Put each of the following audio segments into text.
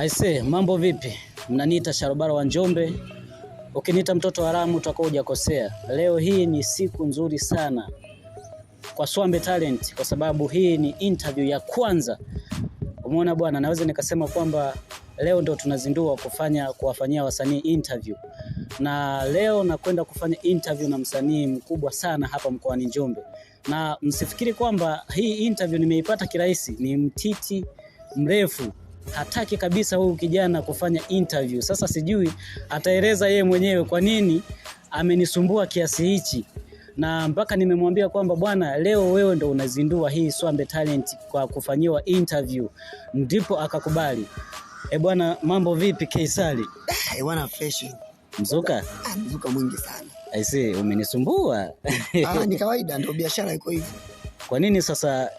Aise, mambo vipi? Mnaniita Sharobaro wa Njombe. Ukiniita mtoto haramu utakuwa hujakosea. Leo hii ni siku nzuri sana kwa Swambe Talent kwa sababu hii ni interview ya kwanza. Umeona bwana, naweza nikasema kwamba leo ndo tunazindua kufanya kuwafanyia wasanii interview. Na leo nakwenda kufanya interview na msanii mkubwa sana hapa mkoani Njombe. Na msifikiri kwamba hii interview nimeipata kirahisi, ni mtiti mrefu. Hataki kabisa huyu kijana kufanya interview. Sasa sijui ataeleza yeye mwenyewe kwa nini amenisumbua kiasi hichi, na mpaka nimemwambia kwamba bwana, leo wewe ndo unazindua hii Swambe Talent kwa kufanyiwa interview, ndipo akakubali. E bwana, mambo vipi Keisali? Bwana fresh. Mzuka? Mzuka mwingi sana. Aisee, umenisumbua. Ni kawaida, ndio biashara iko hivyo. Kwa nini sasa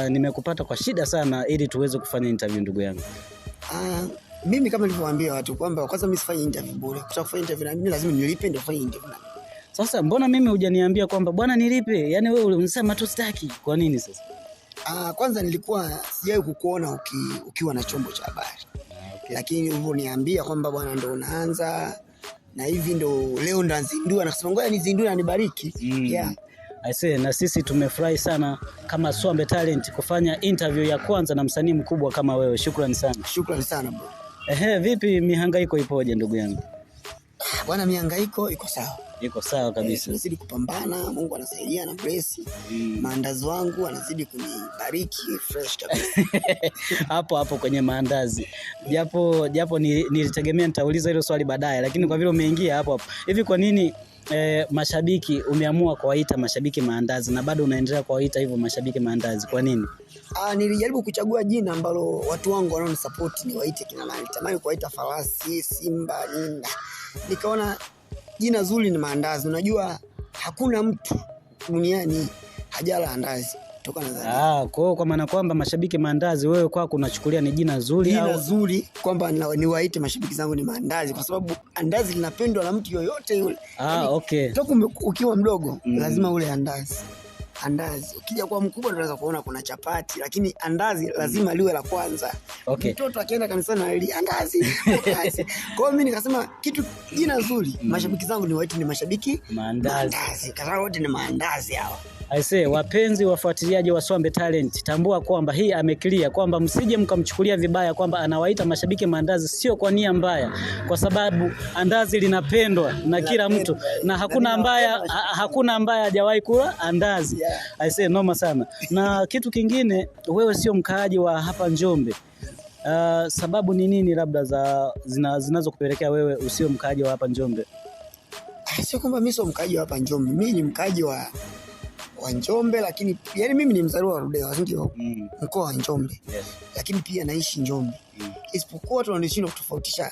nimekupata kwa shida sana ili tuweze kufanya interview ndugu yangu? Mimi kama nilivyowaambia watu kwamba kwanza mimi sifanyi interview bure. Kutaka kufanya interview na mimi lazima nilipe ndio fanye interview na mimi. Sasa mbona mimi hujaniambia kwamba bwana nilipe? Yaani wewe ulisema tu sitaki. Kwa nini sasa? Kwanza nilikuwa sijawahi kukuona ukiwa na chombo cha habari. Okay. Lakini ulivyoniambia kwamba bwana ndo unaanza na hivi ndo leo ndo nzindua, na kusema ngoja nizindue na nibariki. Yeah. Aisee, na sisi tumefurahi sana kama Swambe Talent kufanya interview ya kwanza na msanii mkubwa kama wewe. Shukrani sana. Shukrani sana bro. Ehe, vipi mihangaiko ipoje ndugu yangu? Bwana, mihangaiko iko sawa. Iko sawa kabisa. Tunazidi kupambana, Mungu anasaidia na bless. Maandazi wangu anazidi kunibariki fresh kabisa. Hapo hapo kwenye maandazi. Japo nilitegemea nitauliza hilo swali baadaye, lakini kwa vile umeingia hapo hapo. Hivi kwa nini mashabiki umeamua kuwaita mashabiki maandazi na bado unaendelea kuwaita hivyo mashabiki maandazi? Kwa nini? Nilijaribu kuchagua jina ambalo watu wangu wanaonisupport niwaite kina nani. Tamani kuwaita farasi, simba, nini. Nikaona jina zuri ni maandazi. Unajua hakuna mtu duniani hajala andazi toka nadhani. Kwa hiyo kwa maana kwamba mashabiki maandazi wewe kwako unachukulia ni jina zuri jina au zuri kwamba niwaite mashabiki zangu ni maandazi kwa sababu andazi linapendwa na mtu yoyote yule. Okay. Toka ukiwa mdogo lazima ule andazi. Andazi. Ukija kuwa mkubwa ndio unaweza kuona kuna chapati, lakini andazi lazima liwe la kwanza. Okay. Mtoto akienda kanisani analia andazi, andazi. Kwa hiyo mimi nikasema kitu jina zuri, mashabiki zangu niwaite ni mashabiki maandazi. Maandazi. Kwa sababu wote ni maandazi hawa. Aisee, wapenzi wafuatiliaji wa Swambe Talent, tambua kwamba hii ameclear kwamba msije mkamchukulia vibaya kwamba anawaita mashabiki maandazi, sio kwa nia mbaya, kwa sababu andazi linapendwa na kila mtu na hakuna ambaye hajawahi kula andazi. Yeah. Aisee, noma sana. Na kitu kingine, wewe sio mkaaji wa hapa Njombe. Sababu ni nini labda za zinazokupelekea wewe usio mkaaji wa hapa Njombe? Sio kwamba mimi sio mkaaji wa hapa Njombe. Mimi ni mkaaji wa Njombe, lakini yani mimi ni mzaliwa wa Ludewa, ndio mkoa wa Njombe. Yes. Lakini pia naishi Njombe. Isipokuwa watu wanashindwa kutofautisha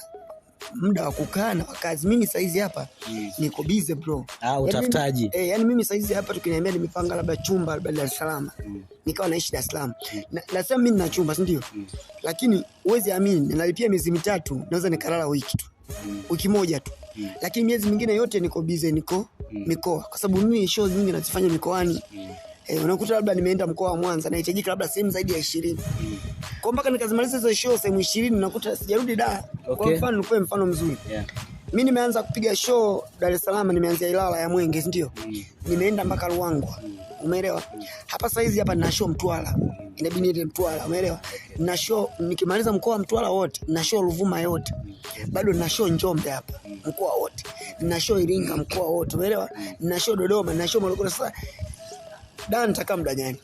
muda wa kukaa na wakazi. Mimi saizi hapa niko busy bro. Utafutaji. Yani mimi saizi hapa tukiniambia nimepanga labda chumba labda Dar es Salaam. Nikawa naishi Dar es Salaam. Nasema mimi nina chumba, si ndio? Lakini huwezi amini, nalipia miezi mitatu, naweza nikalala wiki tu. Wiki moja tu. Lakini miezi mingine yote niko busy, niko mikoa. Kwa sababu mimi shows nyingi nazifanya mikoani. Unakuta labda nimeenda mkoa wa Mwanza, nahitajika labda sehemu zaidi ya 20. Kwa mpaka nikazimaliza hizo show sehemu 20 nakuta sijarudi Dar. Okay. Kwa mfano nikupe mfano mzuri. Yeah. Mimi nimeanza kupiga show Dar es Salaam, nimeanzia Ilala ya Mwenge, si ndio? Nimeenda mpaka Ruangwa. Umeelewa? Hapa saizi hapa nina show Mtwara. Inabidi niende Mtwara, umeelewa? Nina show nikimaliza mkoa wa Mtwara wote, nina show Ruvuma yote. Bado nina show Njombe hapa, mkoa wote. Nina show Iringa mkoa wote, umeelewa? Nina show Dodoma, nina show Morogoro. Sasa da nitakaa muda gani?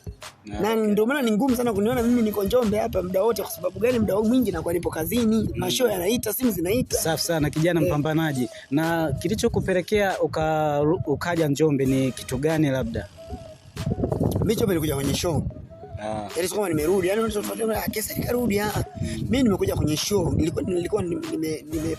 Na ndio maana ni ngumu sana kuniona mimi niko Njombe hapa muda wote. Kwa sababu gani? Muda mwingi nakuwa nipo kazini, mashow yanaita, simu zinaita. Safi sana kijana mpambanaji. Na kilichokupelekea ukaja Njombe ni kitu gani labda? Mimi Njombe nilikuja kwenye show. Yaani sio kama nimerudi, yani unataka kesa nikarudi. Mimi nimekuja kwenye show, nilikuwa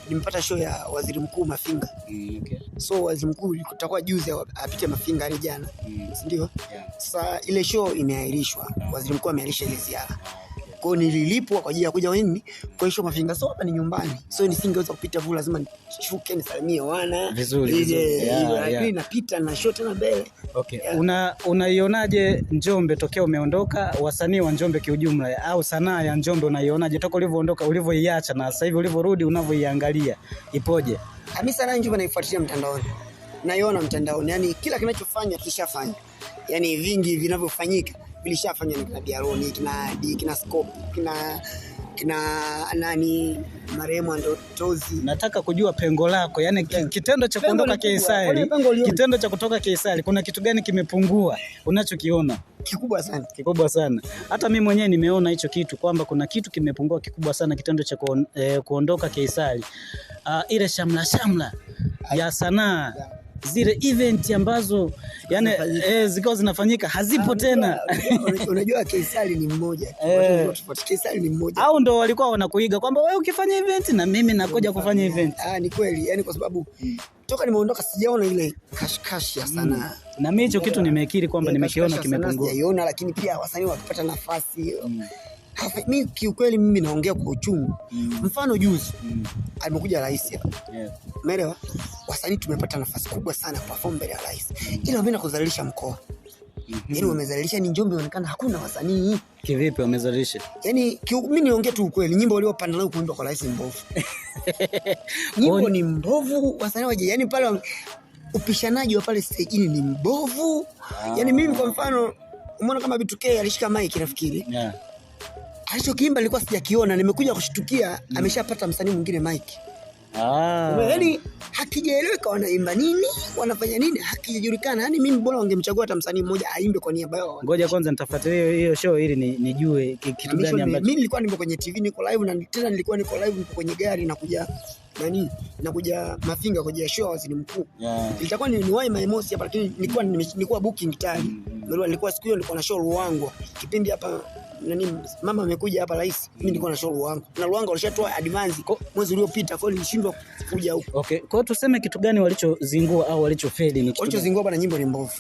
nimepata show ya Waziri Mkuu Mafinga. Okay. So Waziri Mkuu itakuwa juzi apite Mafinga hadi jana. Si ndio? Yeah. Sasa ile show imeahirishwa. Waziri Mkuu ameahirisha ile ziara. Okay. Kwa hiyo nililipwa kwa ajili ya kuja nini kwa show Mafinga. So hapa ni nyumbani. So nisingeweza kupita vula, lazima nishuke nisalimie wana. Vizuri, vizuri. Lakini napita na show tena mbele. Okay. Yeah. Unaionaje Njombe tokea umeondoka, wasanii wa Njombe kiujumla au sanaa ya Njombe unaionaje toka ulivyoondoka, ulivyoiacha na sasa hivi ulivyorudi unavyoiangalia ipoje? Mimi sanaa ya Njombe naifuatilia mtandaoni. Naiona mtandaoni. Yaani kila kinachofanywa kishafanywa. Yaani vingi vinavyofanyika vilishafanywa na kina Biaroni, kina Adi, kina Scope, kina nani marehemu Andotozi. Nataka kujua pengo lako, yaani kitendo cha kuondoka Keisari, kitendo cha kutoka Keisari, kuna kitu gani kimepungua unachokiona? Kikubwa sana. Kikubwa sana. Hata mimi mwenyewe nimeona hicho kitu kwamba kuna kitu kimepungua kikubwa sana kitendo cha kuondoka Keisari. Ile shamla shamla ya sanaa, zile event ambazo yani zilikuwa zinafanyika hazipo tena. Unajua Keisari ni mmoja. Keisari ni mmoja. Au ndo walikuwa wanakuiga kwamba wewe ukifanya event na mimi nakuja kufanya event. Ni kweli, yani kwa sababu toka nimeondoka sijaona ile kashkash ya sanaa. Na mimi hicho kitu nimekiri kwamba nimekiona kimepungua. Sijaiona, lakini pia wasanii wakipata nafasi. Mimi kiukweli mimi naongea kwa uchungu. Mfano juzi alikuja rais hapa. Umeelewa? Wasanii tumepata nafasi kubwa sana perform mbele ya rais. Ila wameenda kudhalilisha mkoa. Yaani wamezalilisha, ni Njombe inaonekana hakuna wasanii. Kivipi wamezalilisha? Yaani mimi niongee tu ukweli, nyimbo waliopanda leo kuimba kwa rais ni mbovu. Nyimbo ni mbovu, wasanii waje yani pale upishanaji wa pale stage ni mbovu. Yaani mimi kwa mfano umeona kama B2K alishika mic nafikiri. Alichokiimba nilikuwa sijakiona, nimekuja kushtukia ameshapata msanii mwingine mic. Yaani hakijaeleweka wanaimba nini, wanafanya nini, hakijajulikana. Yaani mimi bora wangemchagua hata msanii mmoja aimbe kwa niaba yao. Ngoja kwanza nitafuatilia hiyo show ili nijue kitu gani ambacho. Mimi nilikuwa niko kwenye TV, niko live, na tena nilikuwa niko live niko kwenye gari nakuja nani, nakuja Mafinga kwa ajili ya show ya waziri mkuu. Ilitakuwa ni niwahi Maimosi hapa, lakini nilikuwa booking tayari. Nilikuwa siku hiyo nilikuwa na show Ruangwa. Kipindi hapa nani mama amekuja hapa rais, mimi nilikuwa na show Ruangwa. Na Ruangwa walishatoa advance mwezi uliopita, kwa hiyo nilishindwa kuja huko. Okay, kwa hiyo tuseme kitu gani walichozingua au walichofeli ni kitu? Walichozingua bana, nyimbo ni mbovu.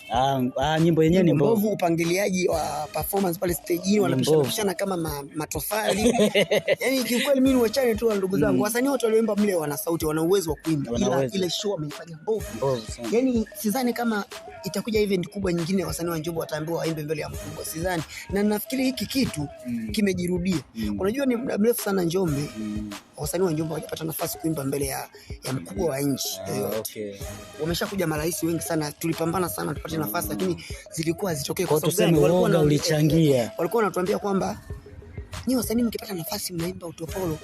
Nyimbo yenyewe ni mbovu. Upangiliaji wa performance pale stage wanapishana kama matofali. Yaani kiukweli mimi niwachane tu ndugu zangu. Wasanii wote walioimba mle wana sauti, wana uwezo wa kuimba. Ila ile show wameifanya mbovu. Yaani sidhani kama itakuja event kubwa nyingine wasanii wa Njombe wataambiwa waimbe mbele ya mkubwa. Sidhani. Na nafikiri hiki kitu kimejirudia. Unajua ni muda mrefu sana Njombe wasanii wa Njombe hawajapata nafasi kuimba mbele ya mkubwa wa nchi. Wameshakuja marais wengi sana, tulipambana sana tupate nafasi, lakini zilikuwa hazitokei kwa sababu gani? Walikuwa ulichangia. Walikuwa wanatuambia kwamba nyinyi wasanii mkipata nafasi mnaimba utopolo.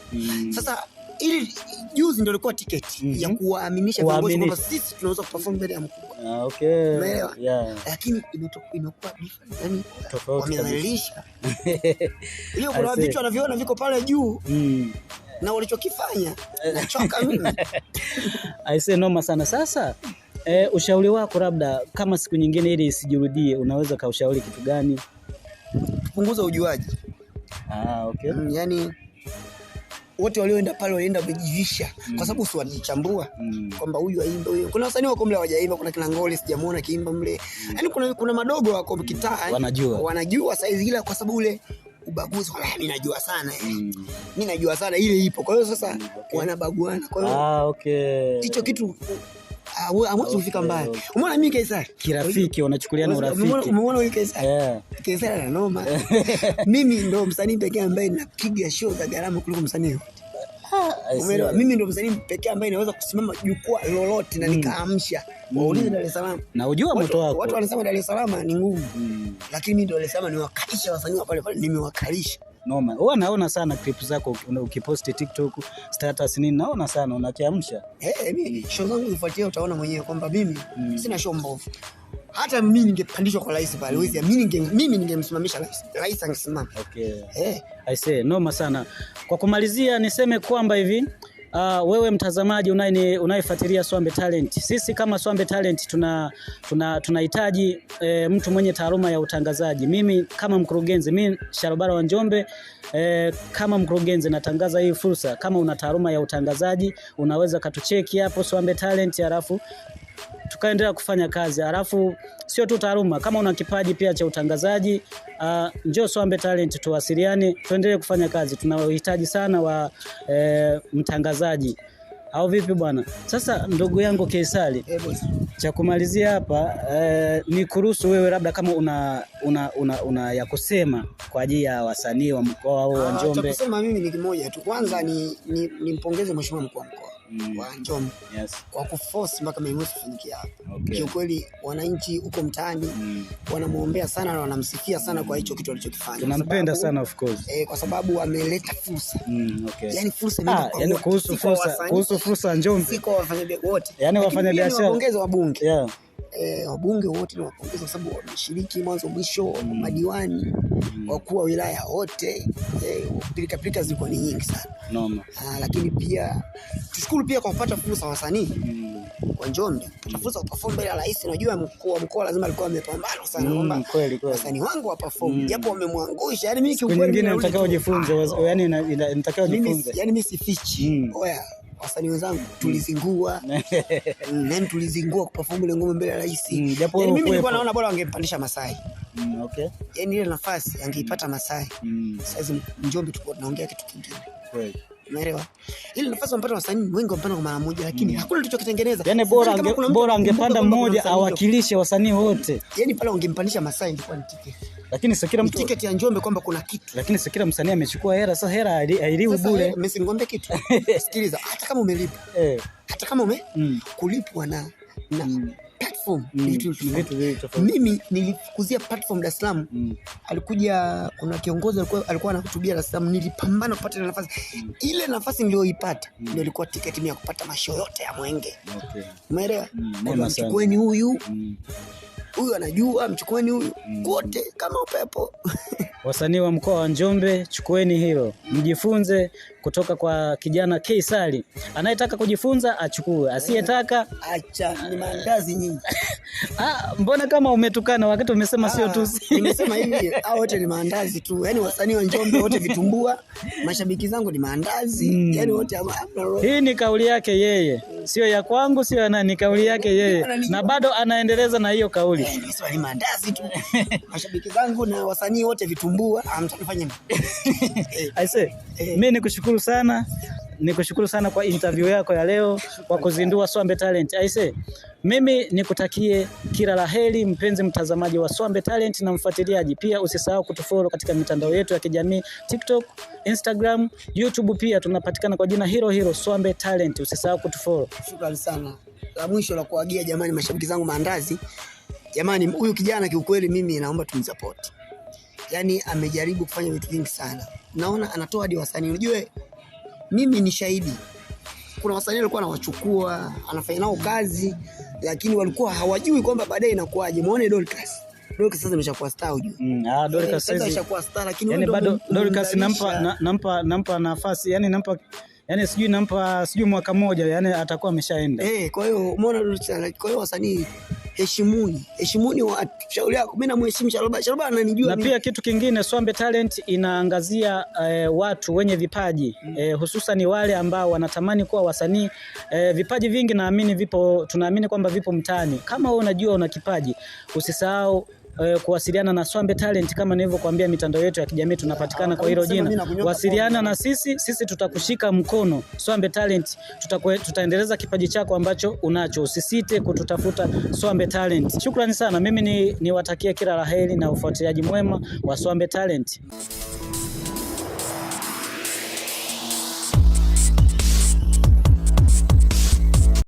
Sasa ili juzi ndio ilikuwa tiketi ya kuwaaminisha viongozi kwamba sisi tunaweza kuperform mbele ya mkubwa. Okay. Lakini imekuwa different, yani wamezalisha. Hiyo kuna vitu wanaviona viko pale juu. Na walichokifanya nachoka mimi. I say noma sana. Sasa ushauri wako labda kama siku nyingine ili isijirudie, unaweza kaushauri kitu gani? Punguza ujuaji. Okay. Yani wote walioenda pale walienda kujivisha kwa sababu si walichambua kwamba huyu aimbe huyu. Kuna wasanii wako mle hawajaimba, kuna kina Ngoli sijamuona kiimba mle. Yaani kuna madogo wako kitaa wanajua saizi, ila kwa sababu ule ubaguzi kwa mimi najua sana. Mimi najua sana ile ipo. Kwa hiyo sasa wanabaguana. Kwa hiyo hicho kitu hamwezi kufika mbali. Umeona mimi Kaisari? Kirafiki wanachukuliana urafiki. Umeona huyu Kaisari? Kaisari ana noma. Mimi ndo msanii pekee ambaye napiga show za gharama kuliko msanii yote. Umeelewa? Mimi ndo msanii pekee ambaye naweza kusimama jukwaa lolote na nikaamsha. Waulize Dar es Salaam. Na ujua moto wako. Watu wanasema Dar es Salaam ni ngumu. Lakini mimi ndo Dar es Salaam niwakalisha wasanii pale pale, nimewakalisha. Noma. Huwa naona sana clip zako ukiposti TikTok, status nini, naona sana unakiamsha. Mimi show zangu ukifuatilia utaona mwenyewe kwamba mimi sina show mbovu. Hata mimi ningepandishwa kwa rais pale, huwezi mimi ningemsimamisha rais. Rais angesimama. Okay. I say noma sana. Kwa kumalizia niseme kwamba hivi wewe mtazamaji unayefuatilia Swambe Talent, sisi kama Swambe Talent tunahitaji mtu mwenye taaluma ya utangazaji. Mimi kama mkurugenzi, mimi Sharobara wa Njombe, kama mkurugenzi natangaza hii fursa. Kama una taaluma ya utangazaji unaweza katucheki hapo Swambe Talent, halafu tukaendelea kufanya kazi. Alafu sio tu taaluma, kama una kipaji pia cha utangazaji, njoo Swambe Talent tuwasiliane, tuendelee kufanya kazi. Tunahitaji sana wa mtangazaji. Au vipi bwana? Sasa ndugu yangu Keisali, cha kumalizia hapa ni kuruhusu wewe labda kama una ya kusema kwa ajili ya wasanii wa mkoa au wa Njombe. Cha kusema mimi ni kimoja tu. Kwanza ni nimpongeze mheshimiwa mkuu wa mkoa wa Njombe. Yes. Kwa kuforce mpaka Mei Mosi ifanyike hapa. Okay. Kiukweli wananchi huko mtaani wanamuombea sana na wanamsifia sana kwa hicho kitu alichokifanya. Tunampenda sana of course. Kwa sababu ameleta fursa. Okay. Yaani fursa imeenda kwa yani wote. kuhusu fursa, kuhusu fursa Njombe. Si kwa wafanyabiashara wote. Yaani wafanyabiashara. Niwapongeze wabunge. Yeah. Wabunge wote niwapongeze kwa sababu wameshiriki mwanzo mwisho, madiwani, wakuu wa wilaya wote, pilika pilika zilikuwa ni nyingi sana. Noma. Lakini pia tushukuru pia kwa kupata fursa wasanii wa Njombe, kupata fursa kuperform mbele ya rais. Unajua mkuu wa mkoa lazima alikuwa amepambana sana kwamba kweli kweli wasanii wangu wa perform, japo wamemwangusha. Yaani mimi kiukweli nyingine nataka ujifunze, yaani nataka ujifunze. Yaani mimi sifichi. Oya, wasanii wenzangu tulizingua. Yaani tulizingua kuperform ile ngoma mbele ya rais. Yaani mimi nilikuwa naona bora wangempandisha Masai. Okay. Yaani ile nafasi angeipata Masai. Sasa Njombe tulikuwa tunaongea kitu kingine. Kweli. Umeelewa? Ile nafasi wampata wasanii wengi wampata kwa mara moja, lakini hakuna tulichokitengeneza. Yaani bora angepanda mmoja awakilishe wasanii wote. Yaani pale ungempandisha Masai ilikuwa ni ticket. Lakini sio kila mtu ticket ya Njombe kwamba kuna kitu. Lakini sio kila msanii amechukua hela, sasa hela hailiwi bure. Mimi nikwambie kitu. Sikiliza, hata kama umelipa. Hata kama ume kulipwa na platform vitu tofauti. Mimi nilifukuzia platform Dar es Salaam. Alikuja kuna kiongozi alikuwa anahutubia Dar es Salaam, nilipambana kupata ile nafasi. Ile nafasi niliyoipata ndio ilikuwa tiketi mimi ya kupata mashow yote ya Mwenge. Okay. Umeelewa? Mchukueni huyu. Huyu anajua, mchukueni huyu. Wote kama upepo. Wasanii wa mkoa wa Njombe, chukueni hilo. Mjifunze kutoka kwa kijana Keisali. Anayetaka kujifunza achukue, asiyetaka acha. Ni maandazi nyingi. Mbona kama umetukana wakati umesema sio tu? Nimesema hivi, hao wote ni maandazi tu. Yaani wasanii wa Njombe wote vitumbua, mashabiki zangu ni maandazi. Yaani wote. Hii ni kauli yake yeye. Sio ya kwangu, sio ya nani, ni kauli yake yeye. Na bado anaendeleza na hiyo kauli. Nimesema ni maandazi tu. Mashabiki zangu na wasanii wote vitumbua, mtanifanya nini? I say, mimi nikushukuru sana. Nikushukuru sana kwa interview yako ya leo kwa kuzindua Swambe Talent. I say, mimi nikutakie kila laheri mpenzi mtazamaji wa Swambe Talent na mfuatiliaji. Pia usisahau kutufollow katika mitandao yetu ya kijamii, TikTok, Instagram, YouTube, pia tunapatikana kwa jina hilo hilo Swambe Talent. Usisahau kutufollow. Shukrani sana. La mwisho la kuagia jamani, mashabiki zangu maandazi. Jamani, huyu kijana kiukweli mimi naomba tumsupport. Yaani amejaribu kufanya vitu vingi sana. Naona anatoa hadi wasanii. Unajua mimi ni shahidi. Kuna wasanii walikuwa anawachukua, anafanya nao kazi, lakini walikuwa hawajui kwamba baadaye inakuaje. Muone Dorcas. Dorcas sasa ameshakuwa star unajua. Dorcas sasa ameshakuwa star, lakini yani bado Dorcas nampa nafasi, yani nampa, yani sijui nampa sijui mwaka mmoja, yani atakuwa ameshaenda. Kwa hiyo umeona Dorcas, kwa hiyo wasanii heshimuni watu. Shauri yako, mimi namheshimu Sharoba. Sharoba ananijua. Na pia kitu kingine, Swambe Talent inaangazia watu wenye vipaji, hususan wale ambao wanatamani kuwa wasanii. Vipaji vingi naamini vipo, tunaamini kwamba vipo mtaani. Kama wewe unajua una kipaji, usisahau kuwasiliana na Swambe Talent. Kama nilivyokuambia, mitandao yetu ya kijamii tunapatikana kwa hilo jina. Wasiliana na sisi, sisi tutakushika mkono. Swambe Talent tutaendeleza kipaji chako ambacho unacho. Usisite kututafuta Swambe Talent. Shukrani sana. Mimi niwatakie kila laheri na ufuatiliaji mwema wa Swambe Talent.